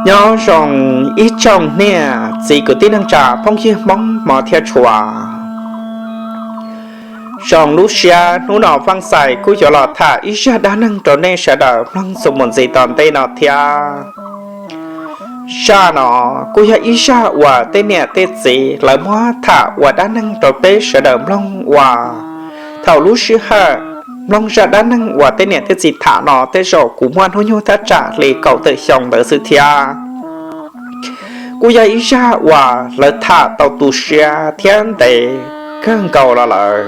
Nyob zoo ib tsoom niam txiv kwv tij neej tsa phooj ywg Hmoob hmov thiab tshua. Zoo lub siab hnub no Vaj Xais kuj yuav los tham ib zaj dab neeg rau nej sawv daws mloog txuas mus ntxiv tom ntej no thiab. Zaj no kuj yog ib zaj uas tej niam tej txiv lawv muab tham ua dab neeg rau peb sawv daws mloog ua. Thaum lub sij hawm mloog zaj dab neeg uas tej niam tej txiv tham no tej zaum kuv muaj hnub nyoog thaj tsam li kaum tawm xyoo ntawd xwb thiab. Kuj yog ib zaj uas lawv tham tau tu siab thiab ntev kawg nkaus los lawm.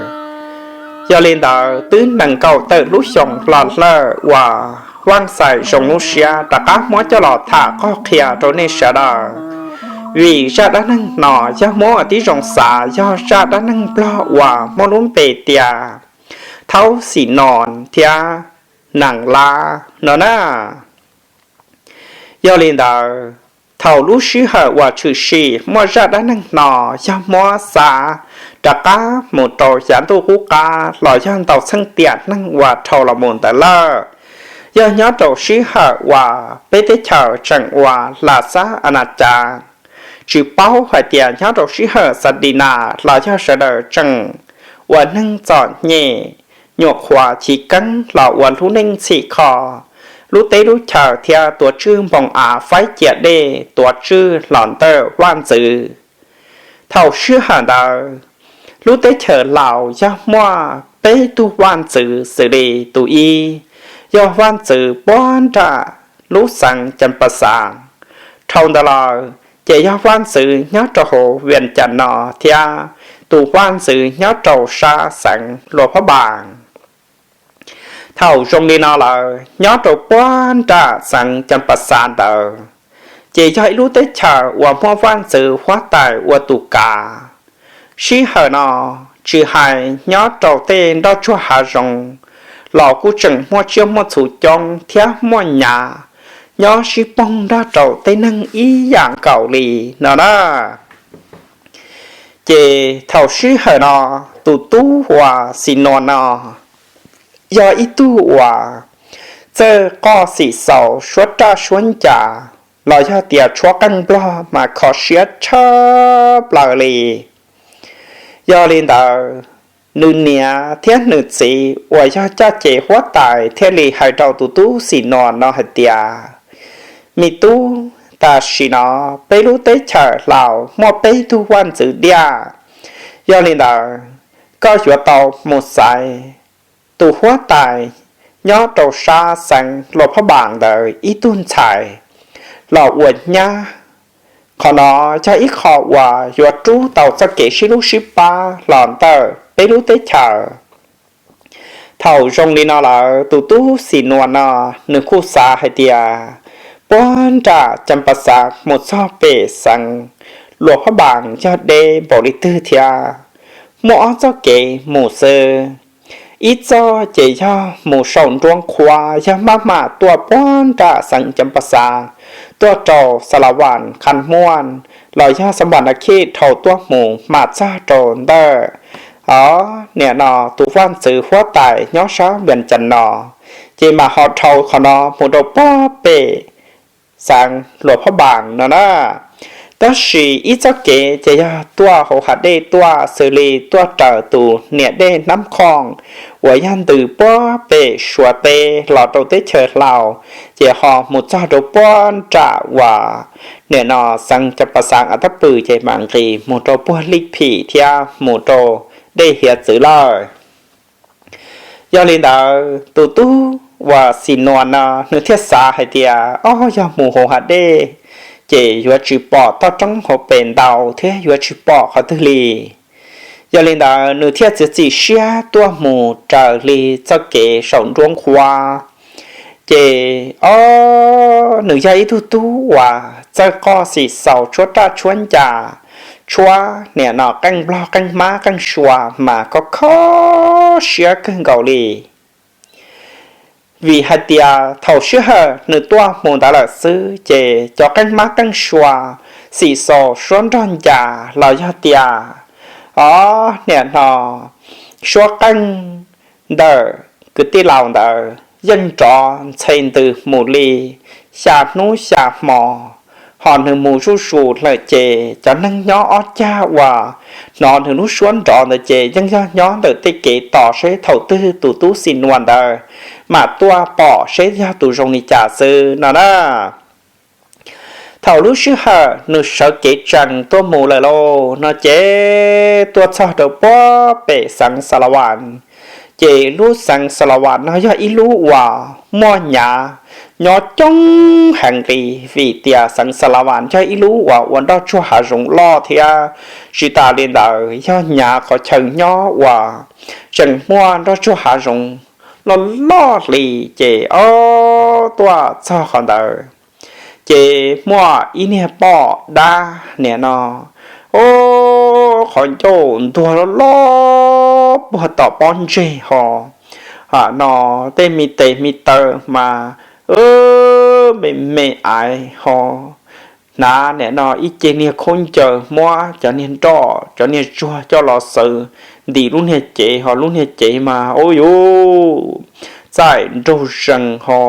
Yog li ntawd twb nees nkaum tawm lub xyoo los lawm uas Vaj Xais zoo lub siab rov qab muab coj los tham qoj qhia rau nej sawv daws. Vim zaj dab neeg no yog muab ua tib zoo xav yog zaj dab neeg Nplog uas muaj lub npe tias Thaub Xim Nos thiab Nees Lab no na. Yog li ntawd, thaum lub sij hawm uas tshwm sim muaj zaj dab neeg no yog muab xav rov qab mus rau xya ntuj qub qab los yog ntau txheej tiam neeg uas dhau los mus ntawd lawm, yog nyob rau sij hawm uas peb teb chaws tseem ua las xab a na cas, tsis paub hais tias nyob rau sij hawm xa di nas los yog sawv daws tseem ua neeg txom nyem, nyuam qhuav chiv keeb los ua lub neej txhim kho lub teb lub chaw thiab tuav tswj npoo av faib cia dej tuav tswj los ntawm vaj ntxwv. Thaum sij hawm ntawd, lub teb chaws Laus yog muaj peb tug vaj ntxwv xws li tus ib yog vaj ntxwv puag nram lub xeev Cas Pas Xas. Dhau ntawd lawm ces yog vaj ntxwv nyob rau hauv Vias Cas no thiab tus vaj ntxwv nyob rau sab xeev Luas Phab Npas. Thaum zoo li no lawm nyob rau puag nram xeev Cas Pas Xas ntawd, ces yog ib lub teb chaws uas muaj vaj ntxwv huab tais ua tus kav. Sij hawm no tsis hais nyob rau tej nroj tsuag hav zoov los kuj tseem muaj tsiaj muaj txhu coob thiab muaj nyav nyob sib poog nrog rau tej neeg ib yam nkaus li no na. Ces thaum sij hawm no tus tub uas Xis Nuas no yog ib tug uas txawj qoj xim xaus suab raj suab ncas los yog tias tshuab qeej nplog mas kho siab tshaj plaws li. Yog li ntawd, nws niam thiab nws txiv uas yog caj ces huab tais thiaj li hais rau tus tub Xis Nuas no hais tias, me tub, tam sim no peb lub teb chaws Laus muaj peb tug vaj ntxwv diaj. Yog li ntawd, koj yuav tau mus xaiv tus huab tais nyob rau sab xeev Luas Phab Npas ntawd ib tug ntxhais los ua nyab. Qhov no yog ib qho uas yuav rub tau txoj kev sib hlub sib pab los ntawm peb lub teb chaws. Thaum zoo li no lawm tus tub Xis Nuas no nws kuj xav hais tias puag nram Cas Pas Xas mus txog pem xeev Luas Phab Npas yog deb npaum li twg thiab, muaj ob txoj kev mus xwb. Ib txoj ces yog mus saum nruab qhuav yog maj mam tuaj puag nram xeev Cas Pas Xas, tuaj rau Xa Las Vas, Khas Muaj los yog Xa Npas Nas Khij dhau tuaj mus mam txog rau ntawm, o, nim no tus vaj ntxwv huab tais nyob sab Vias Cas no, ces mam ho dhau qhov no mus rau puag pem xeev Luas Phab Npas no na. Tab sis ib txoj kev ces yog tuaj hauv hav dej tuaj xws li tuaj raws tus niam dej Nab Khooj uas yog ntws puag pem Suav teb los rau teb chaws Laus, ces ho mus txog rau puag nram uas nim no xeev Cas Pas Xas av tab pw ces mam nqis mus rau puag Lij Phim thiab mus rau dej Hiav Txwv lawm. Yog li ntawd tus tub uas Xis Nuas no nws thiaj xav hais tias, o, yog mus hauv hav dej ces yuav tsis pom toj roob hauv pes ntau thiab yuav tsis pom qhov twg li. Yog li ntawd nws thiaj txiav txim siab tuaj mus raws li txoj kev saum nruab qhuav. Ces, o, nws yog ib tug tub uas txawj qoj xim xaus tshuab raj tshuab ncas, tshuab nim no qeej nplog qeej hmab qeej sua mas kho kho siab kawg nkaus li. Vim hais tias thaum sij hawm nws tuaj mus ntawd lawm xwb ces cov qeej hmab qeej sua, xim xaus suab nrog ncas los yog tias, o, nim no suab qeej ntawm kwv tij laus ntawd yeej nrov ntxhe ntws mus li xya hnub xya hmo, Ho nws mus zuj zus lawm ces cov neeg nyob ob cag uas hnov nws lub suab nrov ntawd ces yeej yog nyob ntawm tej kev tos seb thaum twg tus tub Xis Nuas ntawd mam tuaj pom seb yog tus zoo li cas xwb no na. Thaum lub sij hawm nws sawv kev tsees tuaj mus lawm lauj no ces tuaj txog rau puag pem xeev Xa La Vas. Ces lub xeev Xa La Vas no yog ib lub uas muaj nyav nyob coob heev li, vim tias xeev Xa La Vas yog ib lub uas ua nroj tsuag hav zoov loj thiab. Tsis tas li ntawd yog nyav qhov chaw nyob uas tseem muaj nroj tsuag hav zoov loj loj li. Ces ob tuaj txog qhov ntawd ces muaj ib niag poj dab niam no, o, qhov ncauj ntuag loj loj puag tom pob ntseg ho, no tej me tes me taw mas me me aiv ho, hnav niam no ib ce niag khaub ncaws muab cov niag nroj cov niag tsuag coj los xaws ntim lub niag cev ho lub niag cev mas ub yuv txaij nraug zees ho,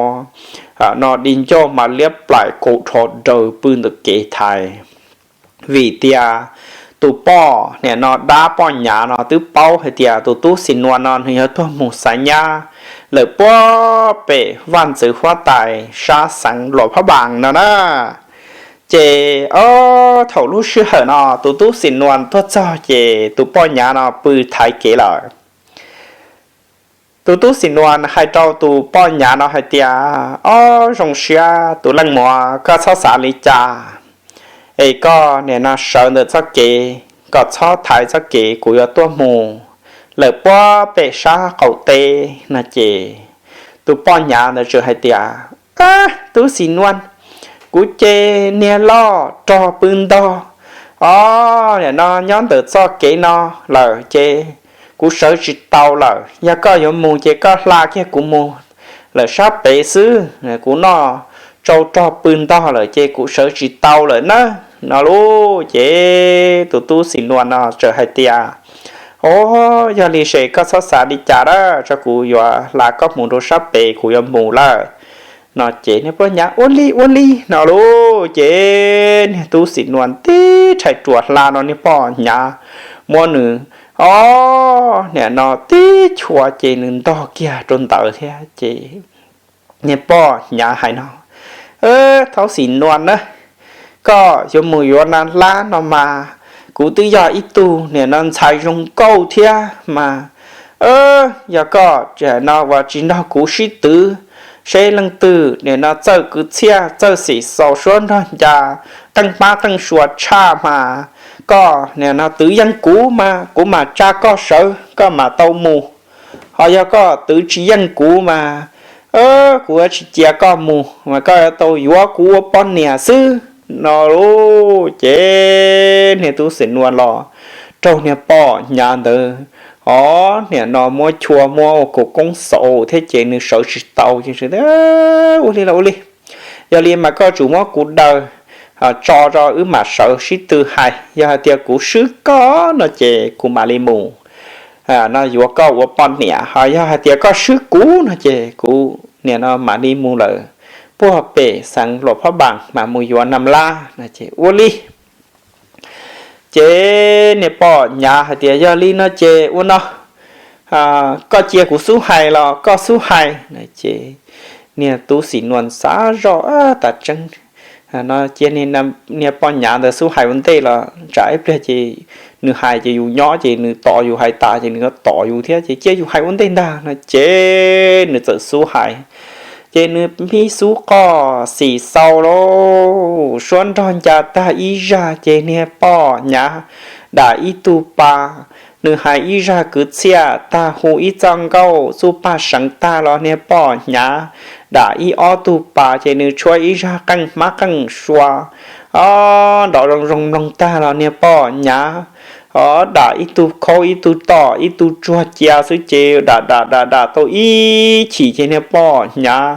no di ncauj mas liab plaim kaum rho daws pw ntawm kev thaiv. Vim tias tus poj niam no dab poj nyav no twb paub hais tias tus tub Xis Nuas no nws yog tuaj mus xaiv nyab lawm puag pem vaj ntxwv huab tais sab xeev Luam Phab Npas no na. Ces ob thaum lub sij hawm no tus tub Xis Nuas tuaj txog ces tus poj nyav no pw thaiv kev lawm. Tus tub Xis Nuas hais rau tus poj nyav no hais tias, ob, zoo siab tus leej muam, koj txhob xav li cas, es koj niam no sawv ntawm txoj kev kom txhob thaiv txoj kev, kuv yuav tuaj mus lawm puag pem sab qaum teb no ces tus poj nyav ntawd txawm hais tias, tub Xis Nuas, kuv ces niag loj rog pw ntog, o, niam no nyob ntawm txoj kev no lawm ces kuv sawv tsis tau lawm. Yog koj yuav mus ces koj hla kiag kuv mus lawm sab pem xwb, kuv noj tsau rog pw ntog lawm ces kuv sawv tsis tau lawm nawb no lauj. Ces tus tub Xis Nuas no txawm hais tias, o, yog li ces koj txhob xav li cas a, tso kuv yuav hla koj mus rau sab pem, kuv yuav mus lawm no ces niag poj nyav ua li ua li no lauj. Ces niag tub Xis Nuas tib rhais ruam hla no niag poj nyav muab nws, o, niam no tib chua ces nws ntog kiag rau ntawd thiab. Ces niag poj nyav hais no, tub Xis Nuas na, koj yuav mus yuav na lab no mas kuv twb yog ib tug niam no ntxhais zoo nkauj thiab mas, yog koj no uas tsis nrog kuv sib twv, seb leej twg niam no txawj kwv txhiaj txawj xim xaus suab nrog nca qeej hmab qeej sua tshaj mas, koj niam no twv yeej kuv mas kuv mam tsa koj sawv koj mam tau mus. Ho yog koj twv tsis yeej kuv mas kuv yuav tsis cia koj mus mas koj yuav tau yuav kuv ua poj niam xwb no lauj. Ces niag tub Xis Nuas los raug niag poj nyav ntawd, o, niam no muab chua muab ua kaum koob xauv thiab ces nws sawv tsis tau ces, ua li los ua li, yog li mas koj tsum muab kuv daws tso rau wb mam sawv sib tw hais, yog hais tias kuv swb koj no ces kuv mam li mus no yuav koj ua poj niam, ho yog hais tias koj swb kuv no ces kuv niam no mam li mus lawm puag pem xeev Luam Phab Npas mas mus yuav nam lab no ces ua li. Ces niag poj nyav hais tias, yog li no ces ua no, koj cia kuv xub hais los koj xub hais no ces niag tub Xis Nuas xav zoj tas tseeb no cia niag poj nyav ntawd xub hais ua ntej los tsam ib pliag ces nws hais ces yus nyob ces nws tos yus hais tas ces nws yuav tom yus thiab ces cia yus hais ua ntej ntag no ces nws txawm xub hais. Ces nws pib xub qoj xim xau lauj, suab nrog nca tag ib zaj ces niag poj nyav dam ib tug pas, nws hais ib zaj kwv txhiaj tag hu ib txoj nkauj txuj paj seev tag los niag poj nyav dam ib ob tug pas ces nws tshuab ib zaj qeej hmab qeej sua, o, nrov zoo zoo mloog tag los niag poj nyav, o, dam ib tug khaub ib tug tom ib tug tsuag cia xwb ces dam dam dam dam tau ib chim ces niag poj nyav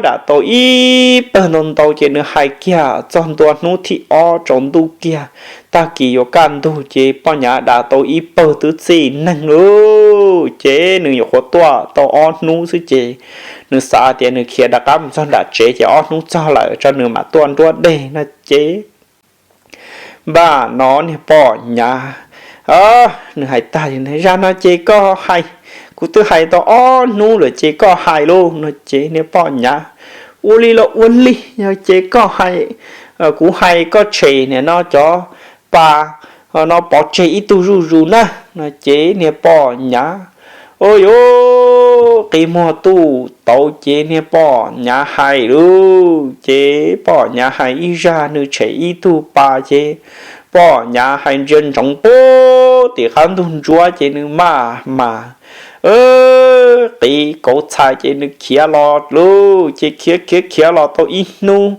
dam tau ib pawg ntau ntau ces nws hais kiag txog ntua hnub thib ob tsaus ntuj kiag, tag kis yuav kaj ntug ces poj nyav dam tau ib pawg twb txij neeg lauj. Ces nws nyuam qhuav tuaj tau ob hnub xwb ces nws xav tias nws khiav rov qab mus txog nram tsev ces ob hnub txog lawm tso nws mam tuaj nruab dej no ces npaj no niag poj nyav nws hais tag, zaj no ces koj hais, kuv twb hais tau ob hnub lawm ces koj hais lauj no ces niag poj nyav, ua li los ua li, yog ces koj hais, kuv hais koj tshem nim no cov pa no pov tseg ib tug zuj zus na no ces niag poj nyav, u yuv, qi muag tuj tauv ces niag poj nyav hais lauj, ces poj nyav hais ib zaj nws tshem ib tug pa ces poj nyav hais ntsia ntsoov pub tim qab ntug ntsuab ces nws maj mas qiv kauv txhais ces nws khiav los lauj, ces khiav khiav khiav los tau ib hnub,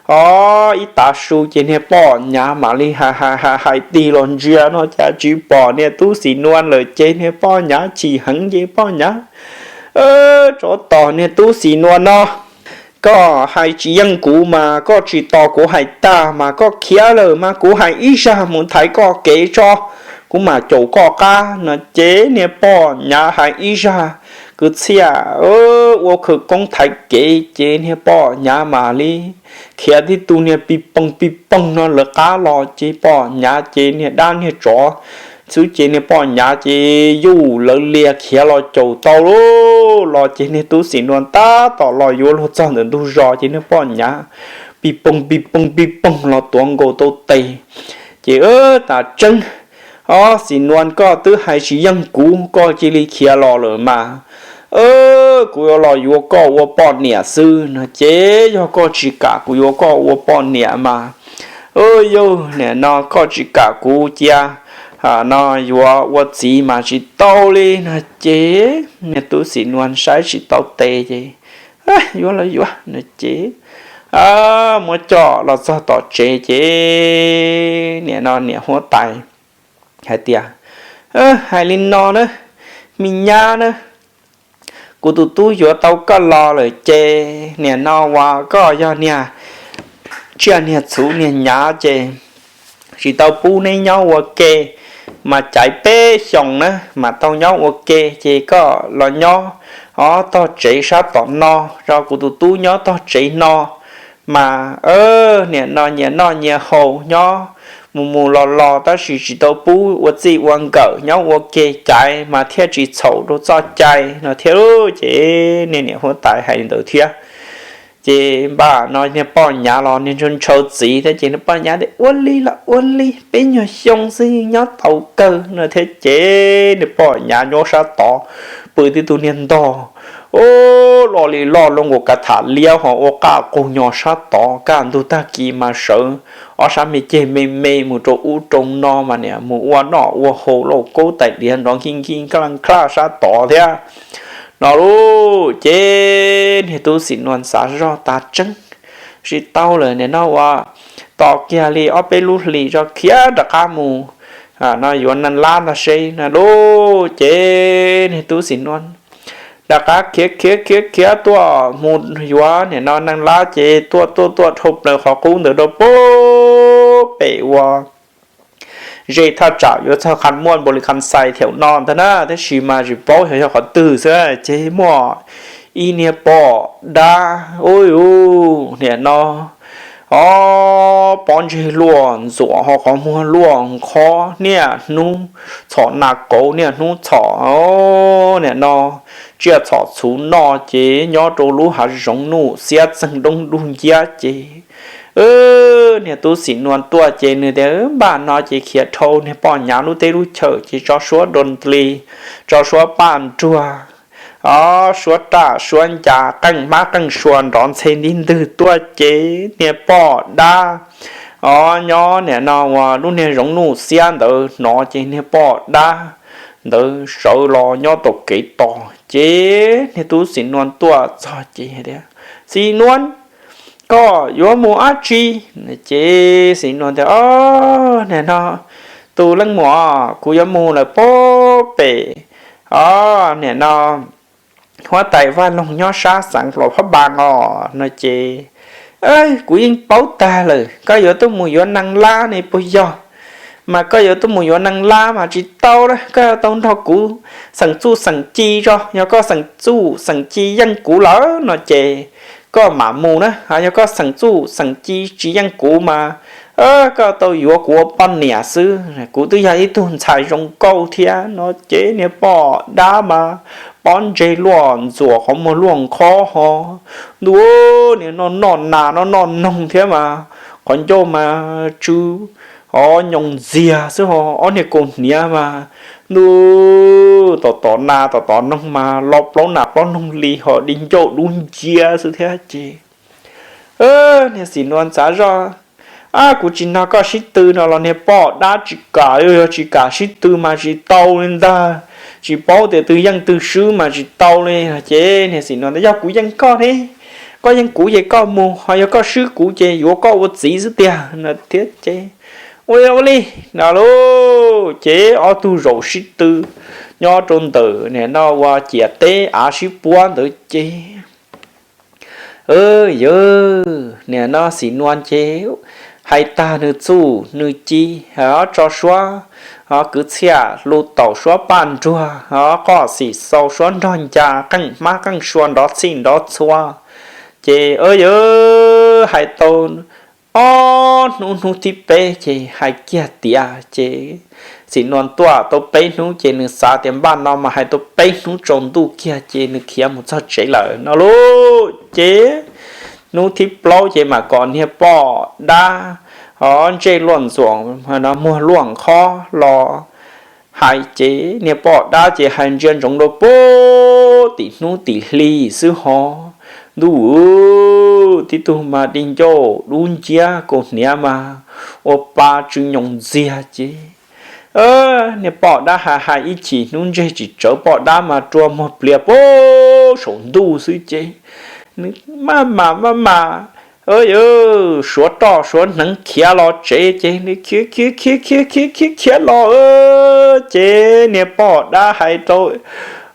o, ib tav su ces niag poj nyav mam li hais hais hais tig los ntsia no cas tsis pom niag tub Xim Nuas lawm ces niag poj nyav chim heev ces poj nyav, tsov tom niag tub Xim Nuas no, koj hais tsis yeej kuv mas koj tsis tos kuv hais tag mas koj khiav lawm mas kuv hais ib zaj mus thaiv koj kev tso, kuv mam caum koj qab no ces niag poj nyav hais ib zaj kwv txhiaj ua khawv koob thaiv kev ces niag poj nyav mam li khiav tib tug niag pij poog pij poog no lawv qab los ces poj nyav ces niag dab niag tsov xwb ces niag poj nyav ces yuj lawv lias khiav los caum tau lauj, los ces niag tub Xim Nuas tab tom los yuav luag txog ntawm ntug zos ces niag poj nyav pij poog pij poog pij poog los tuav nkaus tau tes ces, tas tseeb, o, Xim Nuas koj twb hais tsis yeej kuv koj cia li khiav los lawm mas, kuv yuav los yuav koj ua poj niam xwb no ces yog koj tsis kam kuv yuav koj ua poj niam mas, u, yog nim no koj tsis kam kuv cia no yuav ua txiv mas tsis tau li no ces niag tub Xim Nuas saib tsis tau tes ces yuav los yuav no ces muab coj los txog tom tsev ces nim no niam huab tais hais tias, hais li no na, me nyab na, kuv tus tub yuav tau koj los lawm ces nim no uas koj yog niag tsiaj niag txhuv niag nyav ces tsis tau pub neb nyob ua ke, mas caiv peb xyoos na mas tau nyob ua ke ces koj los nyob ob tog tsev sab tom no, rau kuv tus tub nyob tog tsev no, mas nim no nyias noj nyias haus nyob mus mus los los tab sis tsis tau pub ua txij ua nkawm, nyob ua ke caiv mas thiaj tsis txhaum rau txoj cai no thiab lauj. Ces niag niam huab tais hais li ntawd thiab ces npaj no niag poj nyav los niag ntshaw ntshaw txiv thiab ces niag poj nyav tias ua li los ua li, peb nyuag xyoo xwb nyob tau kawg no thiab ces niag poj nyav nyob sab tod pw tib tug niag ntog, u, loj li loj loj nkaus kav tham liab ho ua qaj qug nyo sab tod, kaj ntug tag kis mas sawv ob sab me ceg me me mus rau ub rau no mas niam mus ua noj ua haus lauj, kaub tais diav nrov nkij nkij nkaj nkaj sab tod thiab no lauj. Ces niag tub Xim Nuas xav zoj tas tseeb, tsis tau lawm nim no uas tos kiag li ob peb lub hlis tso khiav rov qab mus no yuav neeg lab ntag seb no lauj. Ces niag tub Xim Nuas rov qab khiav khiav khiav khiav tuaj mus yuav nim no neeg lab ces tuaj tuaj tuaj dhau plaws qhov qub ntawd rau pem uas ze thaj tsam yuav txog qhov muaj npaus li qhov xais thaum no ntag na, tab sis mas tsis paub xyov yog qhov twg xwb ces muaj ib niag poj dab, u, nim no o, pob ntseg luaj ntxuam ho qhov muag luaj nqhob, niaj hnub txhom nas kauv niaj hnub txhom, nim no tsiaj txhom txhuv noj ces nyob rau lub hav zoov nuj xiab txeeg doob dug nciab ces niag tub Xim Nuas tuaj ces nws tias npaj no ces khiav dhau niag poj nyav lub teb lub chaw ces tso suab doo dlis, tso suab paj nruag, o, suab raj suab ncas, qeej hmab qeej sua nrov ntxhe ntib ntwg tuaj ces niag poj dab, o, nyob nim no uas lub niag zoov nuj xiab ntawd hnov ces niag poj dab ntawd sawv los nyob tom kev tos ces niag tub Xim Nuas tuaj txog ces tias, Xim Nuas, koj yuav mus dab tsi? Ces Xim Nuas tias, o, nim no tus leej muam, kuv yuav mus lawm pem, o, nim no huab tais Vaj Loog nyob sab xeev Luas Phab Npas os no ces kuv yeej paub tag lawm koj yuav tuaj mus yuav neeg lab ne puas yog? mas koj yuav tuaj mus yuav neeg lab mas tsis tau na, koj yuav tau nrog kuv xeem txuj xeem ci tso. Yog koj xeem txuj xeem ci yeej kuv lawm no ces koj mam mus na. Yog koj xeem txuj xeem ci tsis yeej kuv mas koj tau yuav kuv ua poj niam xwb, kuv twb yog ib tug ntxhais zoo nkauj thiab no. Ces niag poj dab mas pob ntseg luaj ntxuam, qhov muag luaj nqhob ho, ntuj, niag noj noj nas noj noj noog thiab mas qhov ncauj mas tsw o nyoos ntxiag xwb ho, ob niag kaus hniav mas ntuj, tom tom nas tom tom noog mas lo plaub nas plaub noog li ho di ncauj dub nciab xwb thiab ces niag Xim Nuas xav zoj, ab, kuv tsis nrog koj sib tw no los niag poj dab tsis kam, yog tsis kam sib tw mas tsis tau li ntag, tsis paub tias twg yeej twg swb mas tsis tau li. Ces niag Xim Nuas tias yog kuv yeej koj ne, koj yeej kuv ces koj mus, ho yog koj swb kuv ces yuav koj ua txiv xwb tiag no thiab ces ua ua li no lauj. Ces ob tug zaum sib tw nyob rau ntawm nim no ua ciam teb av sib puab ntawd ces yawg nim no Xim Nuas ces hais tag nws txuj nws ci, tso suab kwv txhiaj, lus taum suab paj nruag, qoj xim xau suab nrog ncas, qeej hmab qeej sua nrov txhij nrov txhua. Ces yawg hais tau ob hnub, hnub thib peb ces hais kiag tiav ces Xim Nuas tuaj tau peb hnub ces nws xav tias npaj no mas hais tau peb hnub tsaus ntuj kiag ces nws khiav mus txog tsev lawm no lauj. Ces hnub thib plaub ces mam kom niag poj dab o ntsej luaj ntxuam, muag luaj nqhob los hais ces niag poj dab ces hais ntsia ntsoov rau puag tim hnub tim hli xwb ho, ntuj, tib tug mas di ncauj dub nciab, kaus hniav mas ua pa tsw nyoos ntxiag ces niag poj dab hais hais ib chim hnub ntseg tsis tsawv, poj dab mas rua muag plias puag saum ntuj xwb ces nws maj mam maj mam, yawg suav roj suav hneev khiav los tsev ces nws khiav khiav khiav khiav khiav khiav khiav los ces niag poj dab hais rau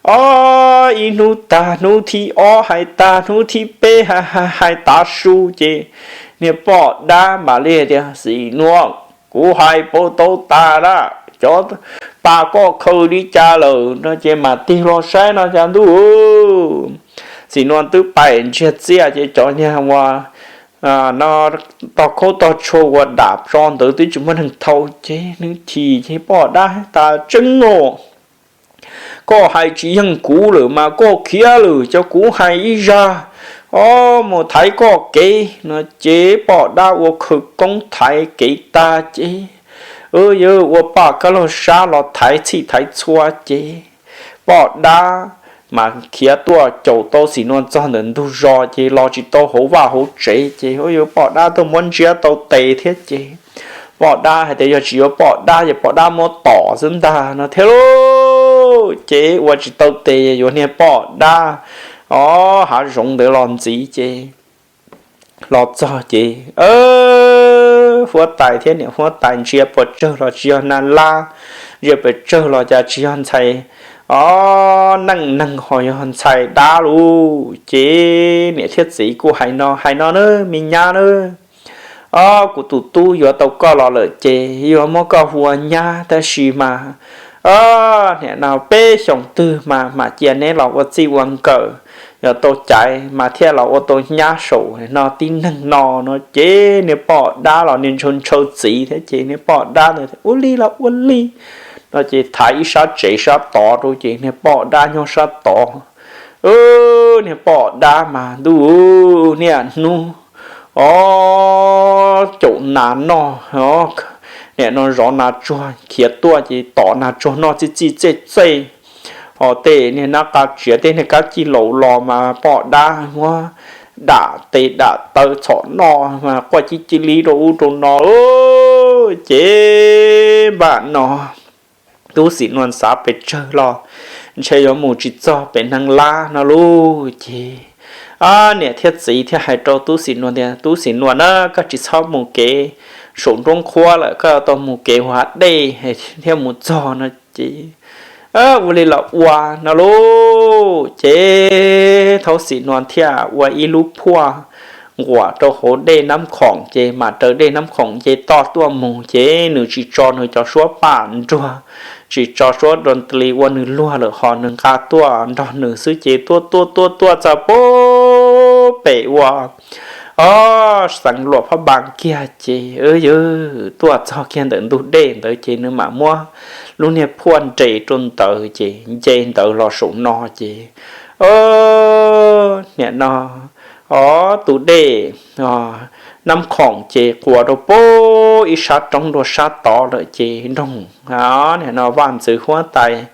o ib hnub tag hnub thib ob, hais tag hnub thib peb, hais hais tav su ces niag poj dab mam li tias Xim Nuas, kuv hais puas tau tas lawm, cov pas koj khaws li cas lawm no ces mam tig los saib no cas ntuj, Xim Nuas twb pais ntsiag txiaj ces cov niag uas no tog khaub tog tshua uas dam tso ntawd twb tsis muaj neeg thau ces nws chim ces poj dab tas tseeb os, koj hais tsis yeej kuv lawm mas koj khiav lawm, cov kuv hais ib zag o mus thaiv koj kev no ces poj dab ua khawv koob thaiv kev tag ces yawg ua paj kab laug sab los thaiv txhij thaiv txhua ces poj dab mas khiav tuaj caum tau Xim Nuas txog ntawm ntug zos ces los tsis tau hauv vaj hauv tsev ces yawg poj dab tuaj muab ntsiab tau tes thiab ces poj dab hais tias yog tsis yuav poj dab ces poj dab muab tom xwb ntag no thiab lauj. Ces ua tsis tau tes yuav niag poj dab o hav zoov ntawd los ntxiv ces los txog ces huab tais thiab niam huab tais ntsia pes tsawg los tsis yog nas lab, ntsia pes tsawg los cas tsis yog ntxhais o neej neeg ho yog ntxhais dab lauj. Ces niam thiab txiv kuj hais no hais no na, me nyab na, o kuv tus tub yuav tau koj los lawm ces yuav muab koj hu ua nyab tab sis mas o nim no peb xyoos twg mas mam cia neb los ua txij ua nkawm, yog tau caiv mas thiaj los ua tau nyab saum no tib neeg no no ces niag poj dab los niag ntshaw ntshaw txiv thiab ces niag poj dab ntawd ua li los ua li no ces thaiv ib sab tsev sab tod rau ces niag poj dab nyob sab tod. Niag poj dab mas ntuj, niaj hnub o caum nas noj, nim no zov nas tsuag khiav tuaj ces tom nas tsuag noj txij txij txej txej. Ho tej niag nab qa tsiav tej niag kab cij laus los mas poj dab muab dam tes dam taw txhom noj mas quaj cia li rau ub rau no. Ces npaj no tub Xim Nuas xav pes tsawg los ntshe yuav mus tsis txog pem neeg lab no lauj. Ces niam thiab txiv thiaj hais rau tub Xim Nuas tias, Tub Xim Nuas na, koj tsis txhob mus kev saum nruab nqhuab lawm, koj tau mus kev hauv hav dej thiaj mus txog no. Ces ua li los ua no lauj. Ces thaub Xim Nuas thiaj ua ib lub phuaj nquam rau hauv dej Nab Khoom ces mam raws dej Nab Khoom nce toj tuaj mus ces nws tsis tso nws cov suab paj nruag, tsis tso suab doo tas li ua nws luag lawm ho nws nqa tuaj nrog nws xwb ces tuaj tuaj tuaj tuaj txog pem ua, o, xeev Luam Phab Npas kiag ces, yog tuaj txog kiag ntawm ntug dej ntawd ces nws mam muab lub niag phuaj nres rau ntawd ces nce ntawd los saum no ces, o, niam no, o, tus dej Nab Khoom ces quas rau pem ib sab roob dua sab tod lawm ces nroog, niam no vaj ntxwv huab tais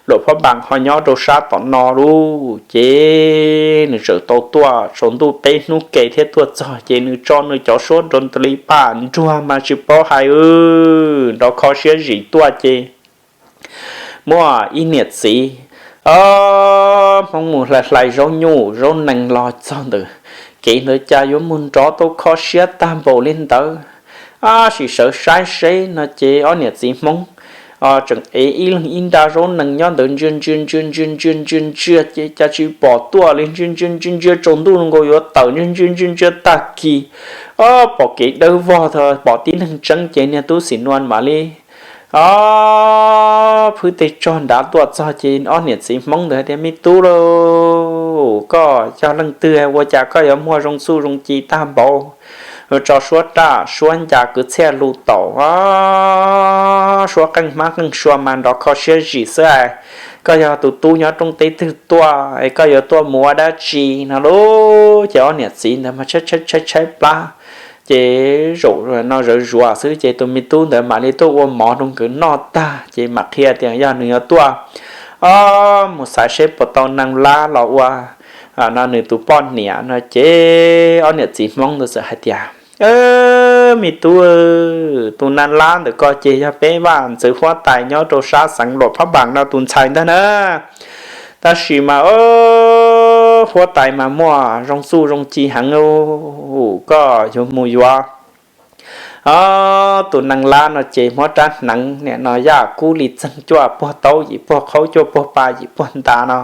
Luam Phab Npas ho nyob rau sab tom no lawm ces nws txawm tau tuaj tsaus ntuj peb hnub ke thiab tuaj txog ces nws tso nws cov suab doo tas li paj nruag mas tsis paub hais, nrov kho siab zim tuaj ces muaj ib niam txiv Hmoob mus hlais hlais zaub nyuj zaub nees los txog ntawm kev ntawd cas yuav mus nrov tau kho siab tag npaum li ntawd. Ab, sim sawv saib seb no ces ob niam txiv Hmoob tseem ev ib leeg ib nra zaub nees nyob ntawd ntsia ntsia ntsia ntsia ntsia ntsia ntsia ces cas tsis pom tuaj li, ntsia ntsia ntsia ntsia tsaus ntuj nkaus yuav tawm ntsia ntsia ntsia ntsia tag kis, o, pom kev dawb vog tho pom tib neeg tseeb ces niag tub Xim Nuas mam li, o, phwb tes tsog nrad tuaj txog ces ob niam txiv Hmoob ntawd hais tias, Me tub lauj, koj yog leej twg ua cas koj yuav muaj zoo txuj zoo ci tag npaum, tso suab raj suab ncas kwv txhiaj lus taum, suab qeej hmab qeej sua mas nrov kho siab zim xwb. Koj yog tus tub nyob rooj teb twg tuaj es koj yuav tuaj mus ua dab tsi no lauj? Ces ob niam txiv ntawd mas tshaib tshaib tshaib plab ces zaum no zawv zuav xwb ces tus me tub ntawd mam li tuaj ua mov rau nkawd noj tag ces mam qhia tias yog nws yuav tuaj, o, mus xaiv seb puas tau Naj Lab los ua no nws tus poj niam no ces ob niam txiv Hmoob ntawd txawm hais tias, Me tub, tus Naj Lab ntawm ko ces yog peb vaj ntxwv huab tais nyob rau sab xeev Luam Phab Npas no tus ntxhais ntag na. Tab sis mas huab tais mas muaj zoo txuj zoo ci heev, koj yuav mus yuav, o, tus Naj Lab no ces muab rab hneev niam no yaj kub li txeeg cuaj puag taub yim puag qhaub cuaj puag pa yim puag ntas no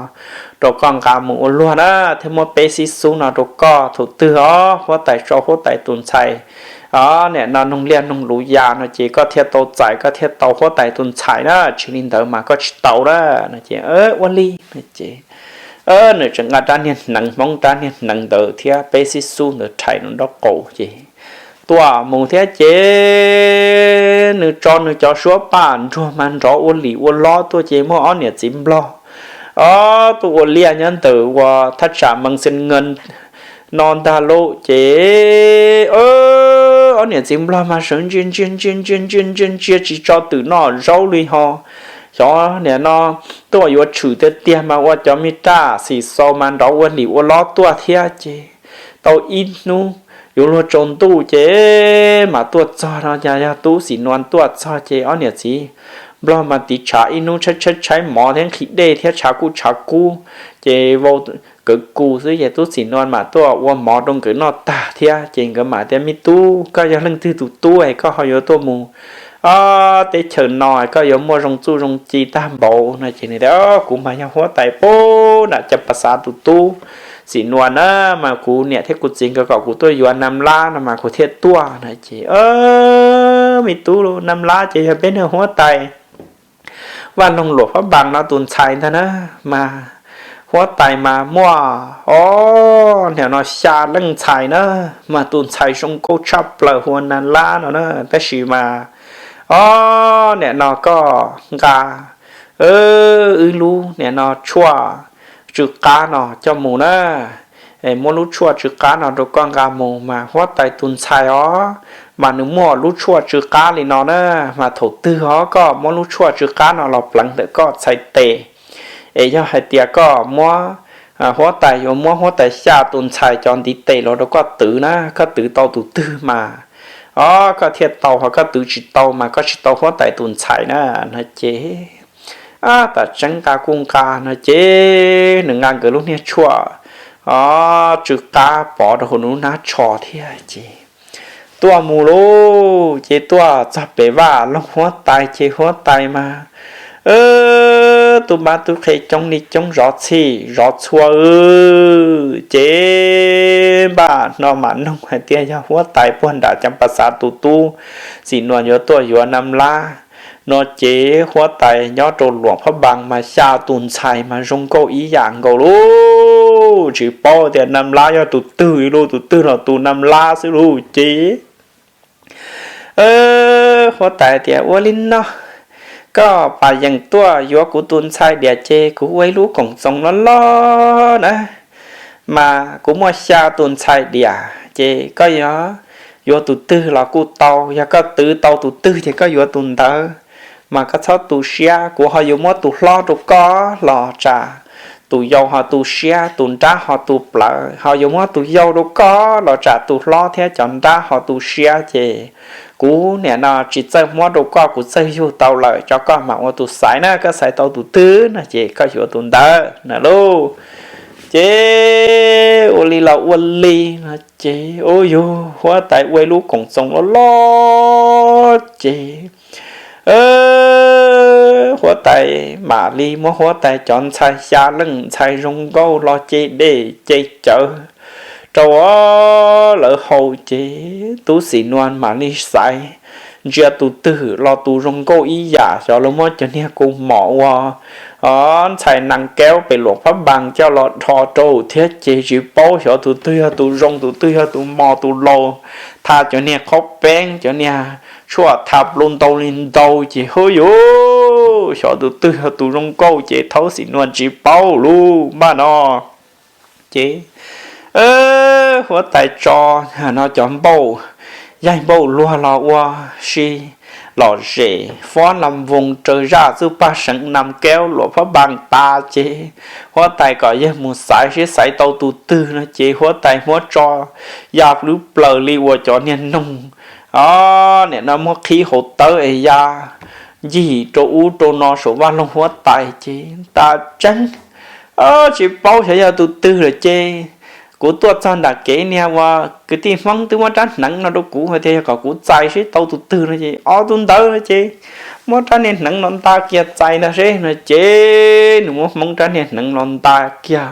rau koj nqa mus ua luag na, thiab muab peb xib xub no rau koj thaum twg os huab tais tso huab tais tus ntxhais, o, niam no noog liaj noog luv ya no ces koj thiaj tau txais koj thiaj tau huab tais tus ntxhais na, tsis li ntawd mas koj tsis tau na. No ces ua li no ces nws tseem nqa rab niag hneev Hmoob rab niag hneev ntawd thiab peb xib xub ntawd rhais nraub qaum ces tuaj mus thiab ces nws tso nws cov suab paj nruag mas nrov ua lim ua lob tuaj ces muaj ob niam txiv Nplog, o, tuaj ua liaj nyob ntawm uas thaj tsam Mees Xees Nkees no ntag lauj ces ob niam txiv Nplog mas sawv ntsia ntsia ntsia ntsia ntsia ntsia ntsia tsis tso twm noj zaub li ho xyov niam no tuaj yuav tshwm tiag tiag mas ua cov me raj xim xaus mas nrov ua lim ua lob tuaj thiab ces tau ib hnub yuav luag tsaus ntuj ces mam tuaj txog no ces yog tub Xim Nuas tuaj txog ces ob niam txiv Nplog mas tiv tshav ib hnub tshaib tshaib tshaib mov thiab nqhis dej thiab tshav kuj tshav kub ces vau kawv kus xwb ces tub Xim Nuas mam tuaj ua mov rau nkawd noj tag thiab ces nkawd mam tias, Me tub, koj yog leej twg tus tub es koj ho yuav tuaj mus teb chaws no, koj yuav muaj zoo txuj zoo ci tag npaum no ces nws tias, Kuv mas yog huab tais pem nram Cam Pa Xav tus tub Xim Nuas na, mas kuv niam thiab kuv txiv nkawd kom kuv tuaj yuav Naj Lab no mas kuv thiaj tuaj no ces, Me tub, Naj Lab ces yog peb niag huab tais vaj loog Luam Phab Npas no tus ntxhais ntag na, mas huab tais mas muaj, o, niam no xya leej ntxhais na, mas tus ntxhais zoo nkauj tshaj plaws hu ua Naj Lab no na, tab sis mas, o, niam no koj nqa wb lub niam no tshuaj tsw qab no coj mus na, muab lub tshuaj tsw qab no rau koj nqa mus mas huab tais tus ntxhais os, mas nws muaj lub tshuaj tsw qab li no na, mas thaum twg os koj muab lub tshuaj tsw qab no los pleev ntawm koj txhais tes, es yog hais tias koj muab, huab tais yuav muab huab tais xya tus ntxhais cov ntiv tes los rau koj twv na, koj twv tau tus twg mas, o, koj thiaj tau, ho koj twv tsis tau mas koj tsis tau huab tais tus ntxhais na, no ces, a, tam tseeb nqa kuj nqa no ces nws nqa nkawd lub niag tshuaj, o, tsw qab pov rau hauv nws lub hnab tsho thiab ces tuaj mus lauj, ces tuaj txog pem vaj loog huab tais ces huab tais mas, tus npab tub qhe coob li coob zov txhij zov txhua. Ces npaj no mam noog hais tias yog huab tais puag nram Cam Pas Xav tus tub Xim Nuas yuav tuaj yuav Nam Lab no ces huab tais nyob rau Luam Phab Npas mas xya tus ntxhais mas zoo nkauj ib yam nkaus lauj. Tsis paub tias Nam Lab yog tus twg lauj, tus twg los tus Nam Lab xwb lauj. Ces huab tais tias ua li no, koj pab yeem tuaj yuav kuv tus ntxhais diam ces kuv ua ib lub koom txoos loj loj na, mas kuv muaj xya tus ntxhais diam ces koj yuav, yuav tus twg los kuj tau. Yog koj twv tau tus twg ces koj yuav tus ntawd, mas koj txhob tu siab, kuv ho yuav muab tus hlob rau koj los tsam tus yau ho tu siab, tus nrab ho tu plawv, ho yuav muab tus yau rau koj los tsam tus hlob thiab cov nrab ho tu siab. Ces kuv niam no tsis txawj muab rau koj, kuv txawj yug tau lawm, cov koj mam ua tus xaiv na, koj xaiv tau tus twg no ces koj yuav tus ntawd na lauj. Ces ua li los ua li no ces ua yus huab tais ua ib lub koom txoos loj loj ces huab tais mam li muab huab tais cov ntxhais xya leej ntxhais zoo nkauj los ce dej ce cawv rau lawv haus. Ces tub Xim Nuas mam li xaiv ntsia tus twg los tus zoo nkauj ib yam, xyov lawv muab cov niag kaus mom ua ntxhais nas kaub pem Luam Phab Npas coj los dhos rau thiab ces tsis paub xyov tus twg yog tus zoo, tus twg yog tus mos tus laus, tha cov niag qhaub peeb, cov niag tshuaj tha plua ntau li ntau ces hu yus xyov tus twg yog tus zoo nkauj ces thaub Xim Nuas tsis paub lub npaj no. Ces huab tais tso no cov npauj, yaig npauj luag los ua si lom zem fob las voos raws zaj txuj paj seev nas kaub Luam Phab Npas tas ces huab tais kom yawg mus xaiv seb xaiv tau tus twg no ces huab tais muab tso ya lub plaws li uas cov niag noog o nim no muab qhib hauv tawb es ya ncig rau ub rau no saum vaj loog huab tais ces tas tseeb tsis paub xyov yog tus twg lawm ces kuv tuaj txog nram kev niag uas kwv tij Hmoob twb muab rab hneev no rau kuv hais tias yog kom kuv txais seb tau tus twg no ces ob tug ntawd no ces muab rab niag hneev no nta kiag txais ntag seb no ces nws muab Hmoob rab niag hneev no nta kiag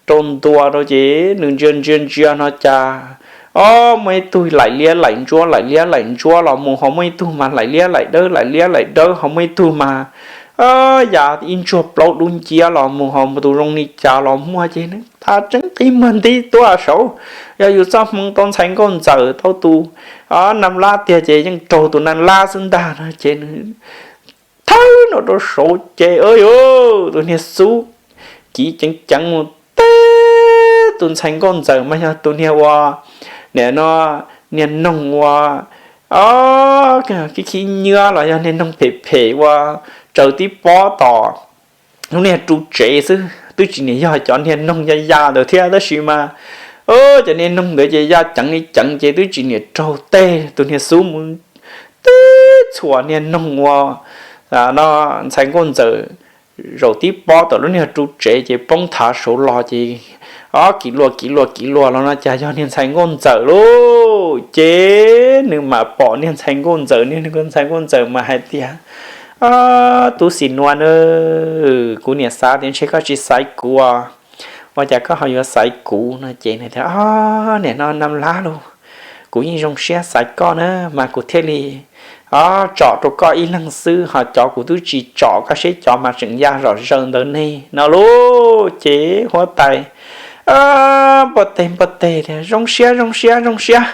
rau ntua rau ces nws ntsia ntsia ntsia no cas o muaj ib tug laim liab laim ntsuab laim liab laim ntsuab los mus ho muaj ib tug mas laim liab laim dawb laim liab laim dawb ho muaj ib tug mas ya ib ntsuag plaub dub nciab los mus ho tus zoo li cas los muaj ces nws tas tseeb qib muag nti tuaj saud. Yog yus txoj hmoo tau ntxhais nkauj ntxawm tau tus nas lab tiag ces yeej raug tus nas lab xwb ntag no ces nws thawb no rau saud ces ua yus tus niag xub kiv ceev ceev mus teb tus ntxhais nkauj ntxawm mas yog tus niag ua nim no niag noog ua o khib khib nyiab los yog niag noog phem phem ua tsaws tib pob tom lub niag ru tsev xwb twb tsis nim yog cov niag noog ya ya ntawd thiab tab sis mas cov niag noog ntawd ces ya ceev li ceev ces twb tsis nim raug tej tus niag xub mus tib txhuam niag noog ua no ntxhais nkauj ntxawm zaum tib pob tom lub niag ru tsev ces poob thav saud los ces o kiv luag kiv luag kiv luag los no cas yog niag ntxhais nkauj ntxawm lauj. Ces nws mam pom niag ntxhais nkauj ntxawm, niag ntxhais nkauj ntxawm mas hais tias tub Xim Nuas na, kuv niam xav tias ntshe koj tsis xaiv kuv, ua cas koj ho yuav xaiv kuv no ces nws tias o nim no nas lab lauj, kuv yeej zoo siab xaiv koj na mas kuv thiaj li o tsom rau koj ib leeg xwb ho cov kuv twb tsis tsom koj seb cov mas tseem ya zom zaws ntawd ne no lauj. Ces huab tais npuaj teg npuaj teg tias zoo siab zoo siab zoo siab,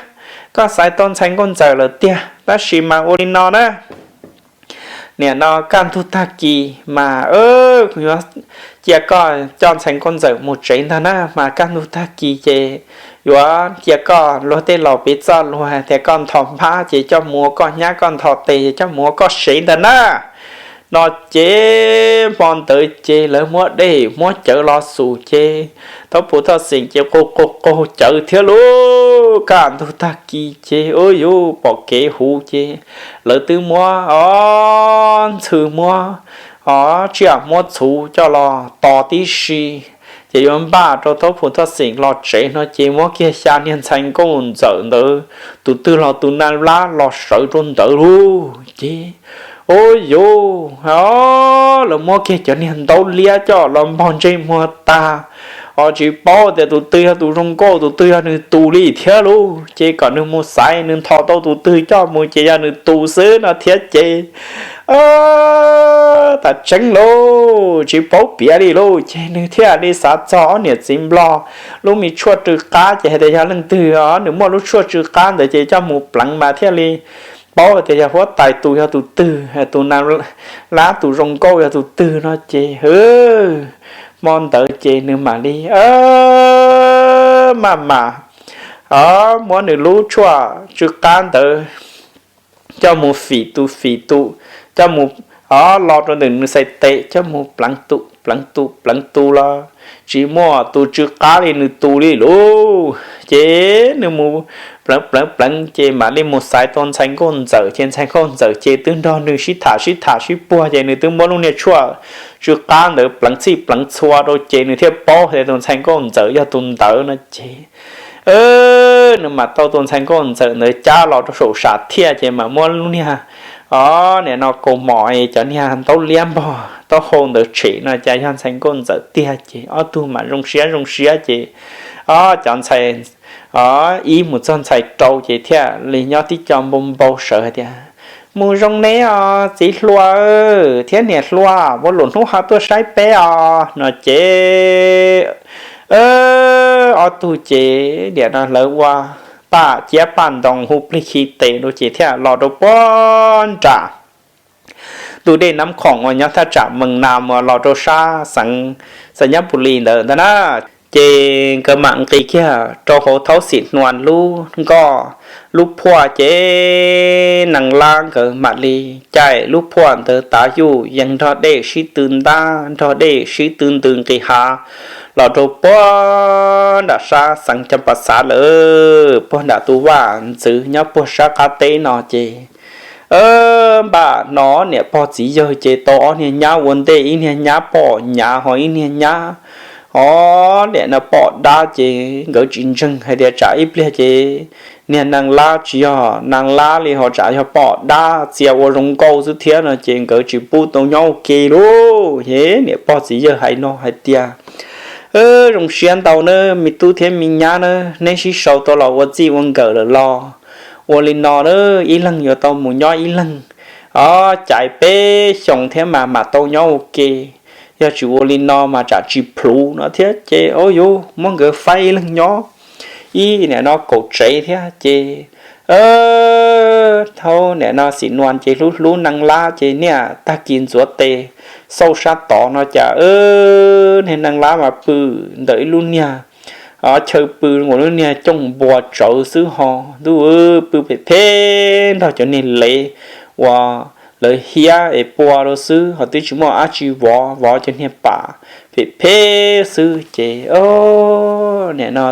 koj xaiv tau ntxhais nkauj ntxawm lawm tiag tab sis mas ua li no na, nim no kaj ntug tag kis mas kuv yuav cia koj coj ntxhais nkauj ntxawm mus tsev ntag na mas kaj ntug tag kis ces yuav cia koj luag tej laus pem txoj luag tias koj ntho npab ces coj mus ua koj nyab, koj ntho tes ces coj mus ua koj sev ntag na no ces hmo ntawd ces lawv muab dej muab cawv los xus ces thaub pus thoj xeem ces qaug qaug qaug cawv thiab lauj. Kaj ntug tag kis ces ua yus pom kev huv ces lawv twb muab o ntxhw muab o tsiaj muab txhuv coj los tos tib si ces yuav npaj rau thaub pus thoj xeem los tsev no ces muab kiag xya niag ntxhais nkauj ntxawm ntawd tus twg los tus nas lab los sawv rau ntawd lauj. Ces Ub yuv, lawv muab kiag cov niag ntaub liab coj los npog ntsej muag tag, ho tsis paub tias tus twg yog tus zoo nkauj tus twg yog nws tus li thiab lauj. Ces kom nws mus xaiv nws nthos tau tus twg coj mus ces yog nws tus xwb no thiab ces tas tseeb lauj, tsis paub piav li lauj. Ces nws thiaj li xav txog ob niam txiv nplog lub me tshuaj tsw qab ces hais tias yog leej twg nws muaj lub tshuaj tsw qab ntawd ces coj mus pleev mas thiaj li paub hais tias yog huab tais tus yog tus twg, tus nag lab tus zoo nkauj yog tus twg no ces hmo ntawd ces nws mam li maj mam muab nws lub tshuaj tsw qab ntawd coj mus fim tus fim tus, coj mus los rau ntawm nws xais tes coj mus pleev tus pleev tus pleev tus los tsis muaj tus tsw qab li nws tus li lauj. Ces nws mus pleev pleev pleev ces mam li mus xaiv tau ntxhais nkauj ntxawm ces ntxhais nkauj ntxawm ces twb nrog nws sib tham sib tham sib puag ces nws twb muab lub niag tshuaj tsw qab ntawd pleev txhij pleev txhua rau ces nws thiaj paub hais tias tus ntxhais nkauj ntxawm yog tus ntawd no ces nws mam tau tus ntxhais nkauj ntxawm ntawd cab los rau saum sam thiaj ces mam muab lub niag, o, nim no kaus mom cov niag ntaub liab npog taub hau ntawd tshem no cas yog ntxhais nkauj ntxawm tiag ces ob tug mam zoo siab zoo siab ces, o, cov ntxhais, o, ib mus txog ntxhais rau ces thiaj li nyob tib co npau npau sawv hais tias, mus zoo neb os txiv hluas thiab niam hluas, ua luam hnub ho tuaj saib peb os no ces ob tug ces nim no lawv ua paj ciab paj ntoo hu plig khi tes rau ces thiaj los rau puag nram tus dej Nab Khoom uas nyob thaj tsam Mees Nas uas los rau sab xeev Xais Nyab Pus Lis ntawd ntag na. Ces nkawd mam nqis kiag rau hauv Thaub Xim Hnuas lub nkoj lub phuaj ces Nees Lab nkawd mam li caij lub phuaj ntawd tav yuj yees nrog dej sib tw ntab nrog dej sib tw ntws nqis hav los rau puag nram sab xeev Cam Pas Xav lawm puag nram tus vaj ntxwv nyob puag sab qab teb no ces npaj no niam pog txiv yawg ces tau ob niag nyab ua ntej, ib niag nyab poj nyav ho ib niag nyab, o, niam no poj dab ces nkawd tsis ntseeg hais tias tsam ib pliag ces niag Nees Lab tsis yog Nees Lab li ho tsam yog poj dab txia ua zoo nkauj xwb thiab no ces nkawd tsis pub tau nyob ua ke lauj. Es niam pog txiv yawg hais no hais tias zoo siab ntau na me tub thiab me nyab na, neb sib sau tau los ua txij ua nkawm lawm los ua li no na, ib leeg yuav tau mus nyob ib leeg, o, caiv peb xyoos thiab mas mam tau nyob ua ke. Yog tsis ua li no mas tsam tsis plhuav no thiab ces, o, yuav muab nkawd faib ib leeg nyob ib niam no kaum tsev thiab ces thaum niam no Xim Nuas ces hlub hlub Nees Lab ces niaj tag kis ntxuav tes xauj sab tod no cas niag Nees Lab mas pw ntawm ib lub niag chaw pw uas lub niag cooj npua tsawv xwb ho ntuj pw phem phem nrog cov niag lev uas lawv hiab es pua rau xwb ho twb tsis muaj dab tsi vov, vov cov niag pam phem phem xwb ces niam no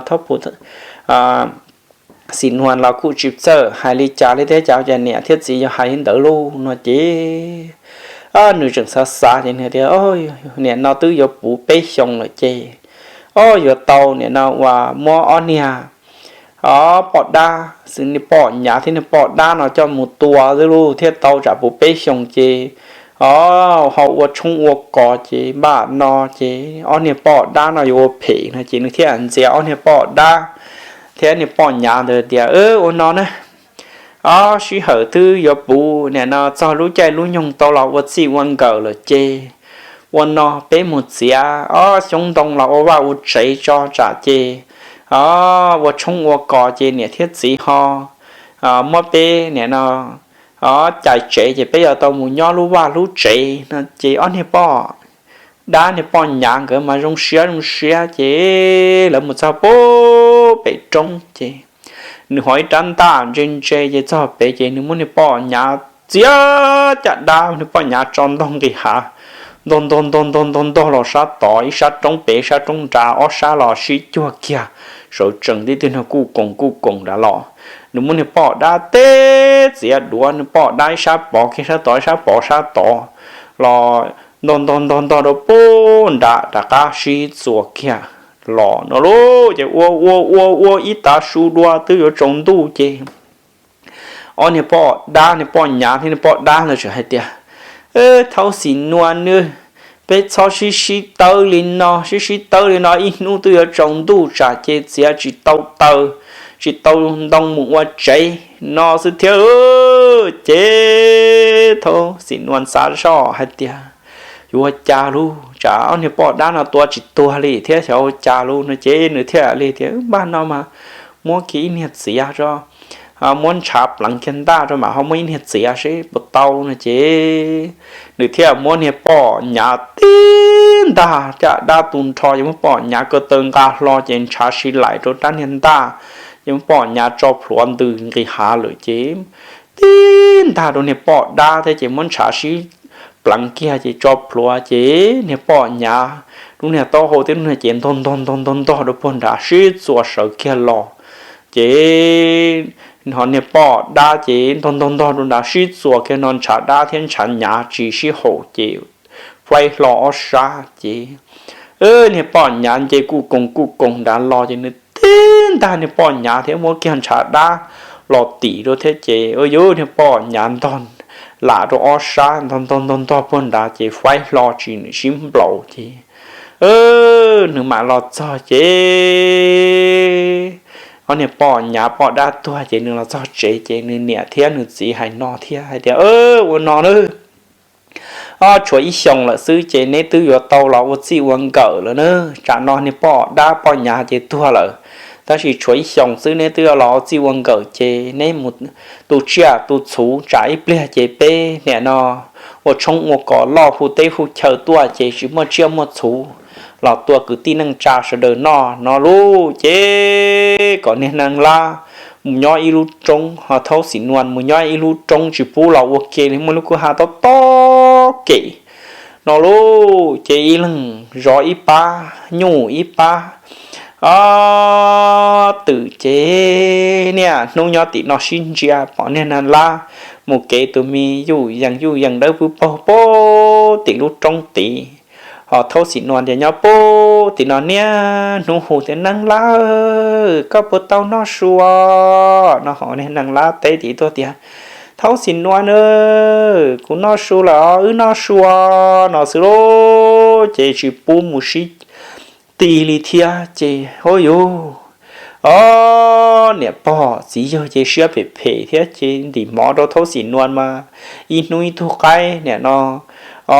Xim Nuas los kuj tsis txawj hais li cas li thiab, cas cas niam thiab txiv yog hais li ntawd lauj no ces nws tseem xav xav ces nws tias niam no twb yuav puv peb xyoos lawm ces o yuav tau niam no uas muab ob niag o poj dab xwb, niag poj nyav thiab niag poj dab no coj mus tua xwb lauj thiaj tau tsam puv peb xyoos ces o ho ua tshoob ua kos ces npaj no ces ob niag poj dab no yuav ua phem no ces nws thiaj ntxias ob niag poj dab thiab niag poj nyav ntawd tias ua no na, o sij hawm twb yuav puv niam no txog lub caij lub nyoog tau los ua txij ua nkawm lawm ces ua no peb mus txiav ob xyoob ntoo los ua vaj ua tsev tso tsam ces o ua tshoob ua kos ces niam thiab txiv ho muab peb niam no o cais tsev ces peb yuav tau mus nyob lub vaj lub tsev no ces ob niag poj dab niag poj nyav nkawd mas zoo siab zoo siab ces lawv mus txog pub pem roob ces nws ho ib rab ntaj ntse ntse ces txog pem ces nws muab niag poj nyav txiav caj dab niag poj nyav tso ntog nqis hav, ntog ntog ntog ntog ntog ntog los sab tod ib sab roob pem ib sab roob nrad ob sab los sib cuag kiag, sawv tsees tib tug no kuj koos kuj koos nrad los. Nws muab niag poj dab teb txiav duav, niag poj dab ib sab pov kiag sab tod ib sab pov sab tod los ntog ntog ntog ntog rau pub nram rov qab sib txuas kiag los no lauj. Ces ua ua ua ua ib tav su dua twb yuav tsaus ntuj ces ob niag poj dab niag poj nyav thiab niag poj dab ntawd tseem hais tias Thaub Xim Nuas, peb txhob sib sib tawb li no, sib sib tawb li no ib hnub twb yuav tsaus ntuj tsam ces txiav tsis tau taws, tsis tau ntoo mus ua tsev no xwb thiab. Ces Thaub Xim Nuas xav zoj hais tias, yuav ua cas lauj, tsam ob niag poj dab no tua tsis tuag li thiab xyov ua cas lauj no ces nws thiaj li tias, npaj no mas muab kiag ib niag txiav tso, muab ntshav pleev kiag ntaj rau mam ho muab ib niag txiav seb puas tau no ces nws thiaj muab niag poj nyav tib ntag, caj dab tu nrho ces muab poj nyav ko taw nqa hlo ces ntshav sib laim rau rab niag ntaj, ces muab poj nyav tso plhuav ntws nqis hav lawm ces tib ntag rau niag poj dab thiab ces muab ntshav sib pleev kiag ces tso plhuav ces niag poj nyav lub niag taub hau thiab lub niag ces ntog ntog ntog ntog ntog rau puag nrad sib txuas sawv kiag los. Ces ho niag poj dab ces ntog ntog ntog rau nrad sib txuas kiag no ntshav dab thiab ntshav nyav tsis sib haum ces faib hlo ob sab ces niag poj nyav nce kuj koos kuj koos nrad los ces nws tib ntag niag poj nyav thiab muab kiag ntshav dab los tim rau thiab ces ua yuv niag poj nyav ntog lam rau ob sab ntog ntog ntog ntog puag nrad ces faib hlo tsis nws sib nplaum ces nws mam los txog ces ob niag poj nyav poj dab tuag ces nws los txog tsev ces nws niam thiab nws txiv hais no thiab hais tias, ua no na, ob tshuav ib xyoos lawm xwb ces neb twb yuav tau los ua txij ua nkawm lawm na. Tsam no niag poj dab poj nyav ces tuag lawm, tab sis tshuav ib xyoos xwb neb twb yuav los ua txij ua nkawm ces neb mus tu tsiaj tu txhuv tsam ib pliag ces peb niam no ua tshoob ua kos loj hu teb hu chaw tuaj ces tsis muaj tsiaj muaj txhuv los tua kwv tij neej tsa sawv daws noj no lauj. Ces kom niag Neeg Lab mus nyob ib lub roob, ho Thaub Xim Nuas mus nyob ib lub roob tsis pub los ua ke li, muaj lub kwj ha tob tob kem no lauj. Ces ib leeg zov ib pab nyuj ib pab twm ces niaj hnub nyob tim no sib ntsia pom niag Neeg Lab mus kev tus me yuj yees yuj yees dawb pub paug pub tim lub roob tid. Ho Thaub Xim Nuas tias nyob pub tim no niaj hnub hu tias, Neeg Lab, koj puas tau noj su no? Ho niag Neeg Lab teb tim tuaj tias, Thaub Xim Nuas na, kuv noj su lawm os, wb noj su no xwb lauj. Ces tsis pub mus sib ti li thiab ces ua yuv, o, niam pog txiv yawg ces siab phem phem thiab ces ntim mov rau Thaub Xim Nuas mas ib hnub ib tug qaib niam no, o,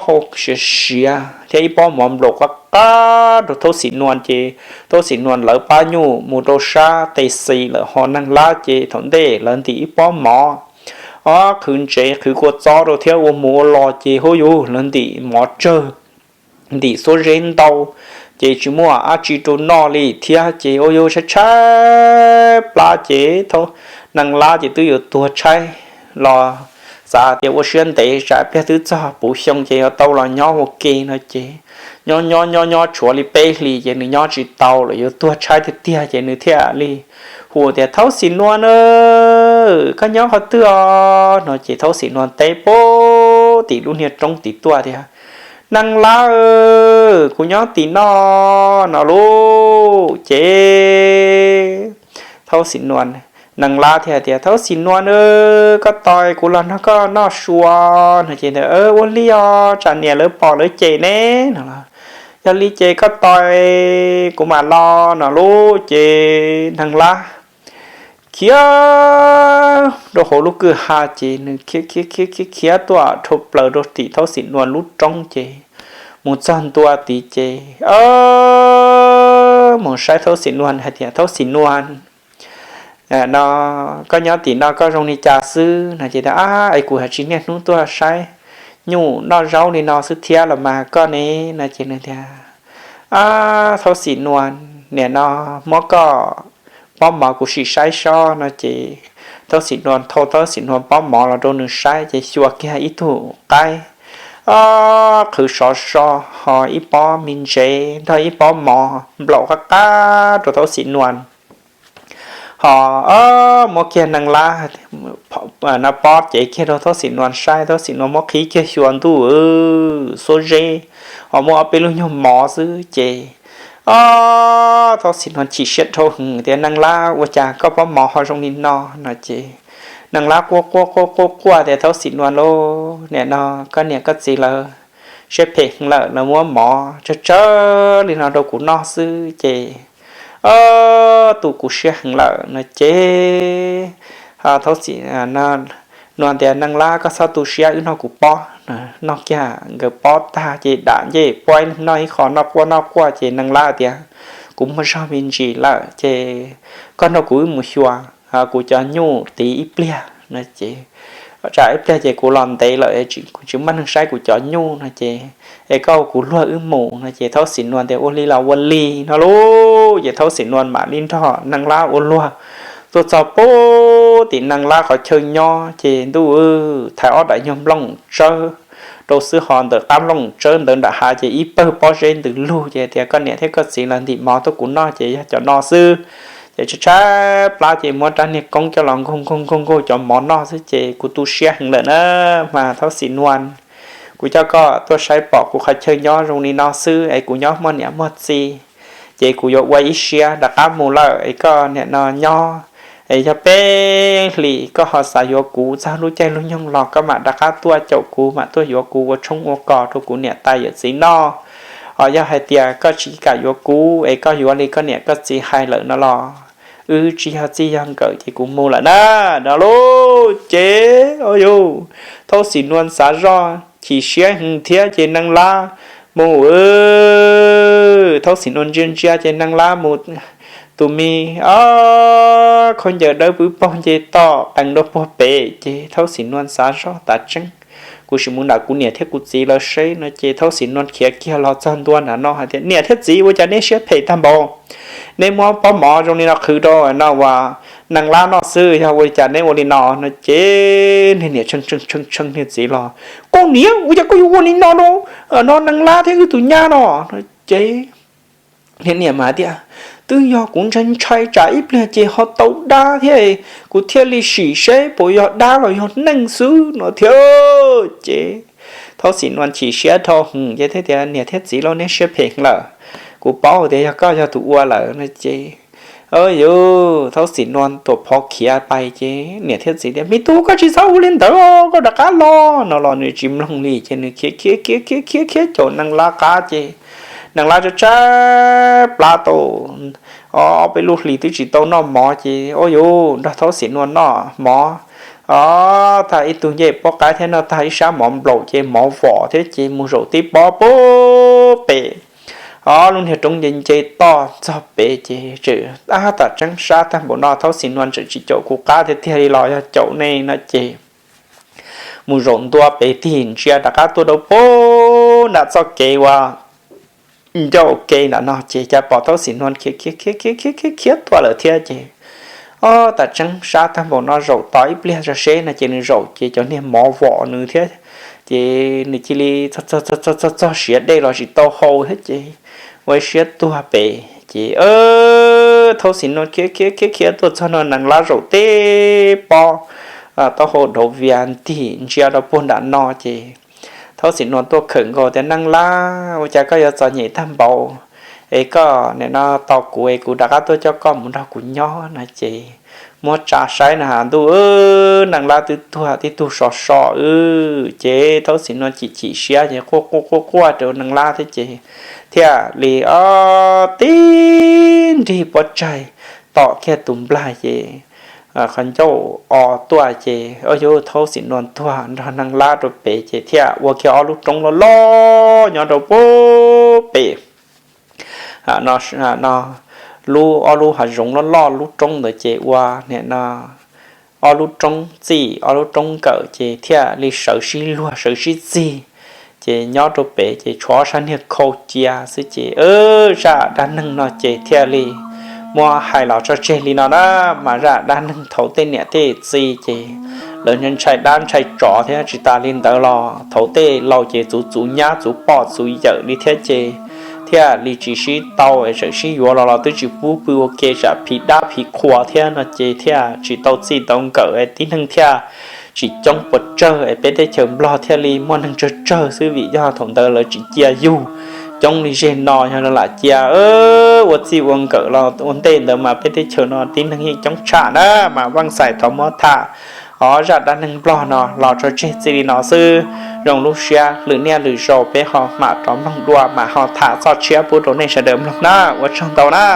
hau siav siav thiab ib pob mov nplaum qab qab rau Thaub Xim Nuas ces Thaub Xim Nuas lawv pab nyuj mus rau sab tes xis lawm ho Neeg Lab ces thaum ntej lawv ntim ib pob mov, o, qhwv ntsev qhwv kua txob rau thiab ua mus ua los ces ua yuv lawv ntim mov tsawg, ntim xuab zeb ntau, ces tsis muaj dab tsi rau noj li thiab ces ua yuv tshaib tshaib plab ces Thaub, Neeg Lab ces twb yuav tuag tshaib los xav tias ua siab ntev tsam pliag twb txog puv xyoo ces yuav tau los nyob ua ke no ces nyob nyob nyob nyob tshuav li peb hlis ces nws nyob tsis tau lawm yuav tuag tshaib tiag tiag ces nws thiaj li hu tias, Thaub Xim Nuas na, koj nyob qhov twg os no ces Thaub Xim Nuas teb pub tim lub niag roob tid tuaj tias, Neeg Lab, kuv nyob tim no no lauj. Ces Thaub Xim Nuas, Neeg Lab thiaj tias, Thaub Xim Nuas na, koj tos kuv los nrog koj noj su no ces, Ua li os, tsam niam lawv pom lawv cem ne no los, yog li ces koj tos kuv mam los no lauj. Ces Neeg Lab khiav rau hauv lub kwj ha ces nws khiav khiav khiav khiav tuaj dhau plaws rau tim Thaub Xim Nuas lub roob ces mus txog ntua tid ces mus saib Thaub Xim Nuas hais tias, Thaub Xim Nuas, no koj nyob tim no koj zoo li cas xwb no ces, Ab, es kuv haj tsis niaj hnub tuaj saib nyuj noj zaub li no xwb thiab los mas koj ne no ces nws tias, Ab, Thaub Xim Nuas, nim no muab koj pob mov kuv sim saib sob no ces Thaub Xim Nuas thau Thaub Xim Nuas pob mov los rau nws saib ces xyuas kiag ib tug qaib, o, qhwv sov so, ho ib pob me ntsev nrog ib pob mov nplaum qab qab rau Thaub Xim Nuas. Ho muab kiag Neeg Lab no pob cev kiag rau Thaub Xim Nuas saib, Thaub Xim Nuas muab qhib kiag xyuas ntuj xuab zeb, ho muaj ob peb lub nyuag mov xwb ces, o, Thaub Xim Nuas chim siab dhau heev tias, Neeg Lab, ua cas koj pob mov ho zoo li no no ces Neeg Lab quaj quaj quaj quaj quaj tias, Thaub Xim Nuas lauj, nim no koj niam koj txiv lawv siab phem heev lawm, lawv muab mov tsawg tsawg li no rau kuv noj xwb ces, o, tu kuv siab heev lawm no ces, Thaub Xim Nuas tias, Neeg Lab, koj txhob tu siab, wb noj kuv pob. Noj kiag nkawd pob tag ces dam ncej pob ib leeg noj ib qho, noj quaj noj quaj ces Neeg Lab tias, Kuv muaj zog me ntsis lawm ces koj nrog kuv wb mus xyuas kuv cov nyuj tid ib pliag no ces, tsam ib pliag ces kuv los ntev lawm, kuv tsis muaj neeg saib kuv cov nyuj no ces, es koj ua kuv luag wb mus no ces Thaub Xim Nuas tias, Ua li los ua li no lauj. Ces Thaub Xim Nuas mam li nrog Neeg Lab ua luag tuaj txog pub tim Neeg Lab qhov chaw nyob ces ntuj, thaiv ob daim nyuag nplooj tsawb rau xwb, ho ntawm qab nplooj tsawb ntawd nram hav ces ib pawg pob zeb ntws lug ces tias, Koj niam thiab koj txiv lawv ntim mov tuaj kuv noj ces yog cov no xwb. Ces tshaib tshaib plab ces muab rab niag koob coj los nkaug nkaug nkaug nkaug cov mov noj xwb ces kuv tu siab heev lawm na. Mas Thaub Xim Nuas, kuv coj koj tuaj saib pom kuv qhov chaw nyob zoo li no xwb es kuv nyob muaj niam muaj txiv ces kuv yuav ua ib siab rov qab mus lawm es koj nim no nyob es yog peb hlis koj ho xav yuav kuv txog lub caij lub nyoog los koj mam rov qab tuaj caum kuv, mam tuaj yuav kuv ua tshoob ua kos rau kuv niam tais yawm txiv noj. Ho yog hais tias koj tsis kam yuav kuv es koj yuav li koj niam koj txiv hais lawm no los wb tsis yog txij yog nkawm ces kuv mus lawm na, no lauj. Ces, o yus, Thaub Xim Nuas xav zoj chim siab heev thiab ces Neeg Lab mus, Thaub Xim Nuas ntsia ntsia ces Neeg Lab mus tus me, o, khaub ncaws dawb pwb paug nce toj qees rau puag pem ces Thaub Xim Nuas xav zoj tas tseeb, kuv sim mus nram kuv niam thiab kuv txiv lawv seb no ces Thaub Xim Nuas khiav kiag los txog ntua nram no hais tias, Niam thiab txiv, ua cas neb siab phem tag npaum, neb muab pob mov zoo li no qhwv rau no uas Neeg Lab noj xwb, yog ua li cas neb ua li no no ces niag niam tshee tshee tshee niag txiv los, Koj niam, ua cas koj yuav ua li no rau no Neeg Lab thiab wb tus nyab no no ces niag niam mas hais tias, Twb yog kuv ntshai ntshai tsam ib pliag ces ho tau dab thiab, kuv thiaj li sim seb puas yog dab los yog neeg xwb no thiab. Ces Thaub Xim Nuas chim siab dhau heev ces thiaj tias, Niam thiab txiv lauj, neb siab phem lawm, kuv paub tias yog koj yog tus ua lawm no ces, o yus, Thaub Xim Nuas tuam phov khiav pais ces niam thiab txiv tias, Me tub, koj tsis txhob ua li ntawd, koj rov qab los no los nws tsis mloog li ces nws khiav khiav khiav khiav khiav caum Neeg Lab qab ces Neeg Lab tshaib tshaib plab tau ob peb lub hlis twb tsis tau noj mov ces, o yus, nrog Thaub Xim Nuas noj mov, o, tag ib tug ncej pob qaib thiab noj tag ib sab mov nplaum ces mov vom thiab ces mus zaum tib pob pub pem, o, lub niag roob nce nce toj txog pem ces tseem, Ab, tam tseeb sab tag npaum no Thaub Xim Nuas tseem tsis caum kuv qab tiag tiag li los yog caum ne no ces mus zaum ntua pem tig ntsia rov qab tuaj rau pub nram txoj kev uas ncauj kev nram no ces cas pom Thaub Xim Nuas khiav khiav khiav khiav khiav khiav tuaj lawm thiab ces, O, tam tseeb sab tag npaum no zaum tos ib pliag tso seb no ces nws zaum ces cov niag mov vom nws thiab ces nws cia li txog txog txog txog siav dej los tsis tau haus thiab ces ua ib siab tuag pem ces Thaub Xim Nuas khiav khiav khiav khiav tuaj txog no Neeg Lab zaum tib pob taub hau dhauv vias ntig ntsia rau puag nram no ces Thaub Xim Nuas tuaj khawm nkaus tias, Neeg Lab, ua cas koj yuav txom nyem tag npaum es koj nim no tos kuv es kuv rov qab tuaj coj koj mus nrog kuv nyob no ces muab tsa saib na has ntuj, Neeg Lab twb tuag tib tug so so wb ces Thaub Xim Nuas chim chim siab ces quaj quaj quaj quaj rau Neeg Lab thiab ces thiaj li ob tib nrig pob tsaig tom kiag tus nplaig ces qhov ncauj o tuaj ces, o yus, Thaub Xim Nuas tuag nrog Neeg Lab rau pem ces thiaj ua kiag ob lub roob loj loj nyob rau pub pem no, lub, ob lub hav zoov loj loj lub roob ntawd ces ua nim no ob lub roob txij ob lub roob nkawm ces thiaj li sawv sib luag sawv sib txig ces nyob rau pem ces tshuav ob sab niag khau cia xwb ces zaj dab neeg no ces thiaj li muab hais los tso tseg li no na. Mas zaj dab neeg thaum tej niam tej txiv ces lawv ntshai dab ntshai tsov thiab tsis tas li ntawd los thaum tej laus ces txuv txuv nyab txuv poj txuv yawm li thiab ces thiaj li tsis sib tau es tseem sib yuav los los twb tsis pub pw ua ke tsam phiv dab phiv qhua thiab no ces thiaj tsis tau txij tau nkawm es tib neeg thiaj tsis coob puas tsawg es peb teb chaws Nplog thiaj li muaj neeg tsawg tsawg xwb vim yog thaum ntawd lawv tsis cia yug coob li zeg no yog lam cia ua txij ua nkawm los ua ntej ntawd mas peb teb chaws no tib neeg yeej coob tshaj na. Mas Vaj Xais thov muab tham Qhov zaj dab neeg Nplog no los tso tseg txij li no xwb. Zoo lub siab lwm niaj lwm zaus peb ho mam rov mloog dua mam ho tham txoj tshiab pub rau nej sawv daws mloog na. Ua tsaug ntau na.